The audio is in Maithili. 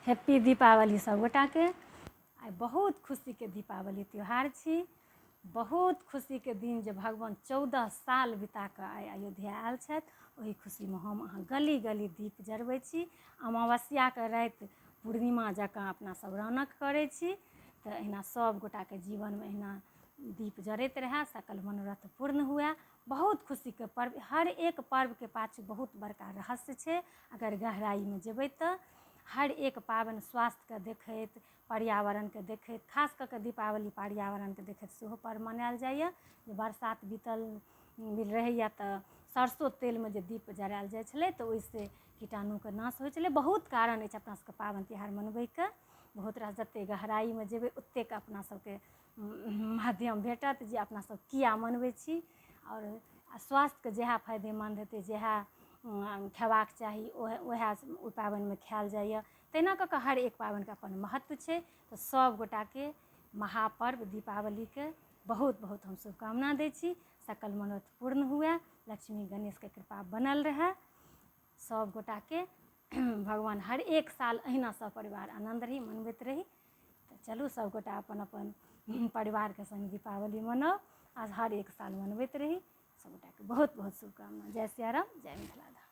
हैप्पी दीपावली सभगोटाके। आइ बहुत खुशीके दीपावली त्यौहार छी, बहुत खुशीके दिन जे भगवान 14 साल बिता कऽ आइ अयोध्या आयल छथि। ओहि खुशीमे हम अहाँ गली गली दीप जरबै छी। अमावस्याके राति पूर्णिमा जकाँ अपना सब रौनक करै छी। तऽ एहिना सब गोटाके जीवनमे एहिना दीप जरैत रहए, सकल मनोरथ पूर्ण हुए। बहुत खुशीके पर्व। हर एक पर्वके पाछू बहुत बड़का रहस्य छै। अगर गहराइमे जेबै तऽ हर एक पाबनि स्वास्थ्यके देखैत, पर्यावरणके देखैत, खास कऽ कऽ दीपावली पर्यावरणके देखैत सेहो पर्व मनायल जाइए। जे बरसात बीतल रहैए तऽ सरसो तेलमे जे दीप जरायल जाइ छलै तऽ ओहिसँ कीटाणुके नाश होइ छलै। बहुत कारण अछि अपना सबके पाबनि तिहार मनबैके, बहुत रास। जतेक गहराइमे जेबै ओतेक अपना सबके माध्यम भेटत जे अपना सब किया मनबै छी। आओर स्वास्थ्यके जएह फायदेमन्द हेतै, जएह खेबाक चाही, वएह ओहि पाबनिमे खायल जाइए। तहिना कऽ कऽ हर एक पाबनिके अपन महत्व छै। तऽ सब गोटाके महापर्व दीपावलीके बहुत बहुत हम शुभकामना दै छी। सकल मनोरथ पूर्ण हुए, लक्ष्मी गणेशके कृपा बनल रहए, सब गोटाके भगवान हर एक साल अहिना सब परिवार आनन्द रही, मनबैत रही। तऽ चलू सब गोटा अपन अपन परिवारके सङ्ग दीपावली मनाउ आ हर एक साल मनबैत रही। सब गोटाके बहुत बहुत शुभकामना। जय सियाराम, जय मिथिला धाम।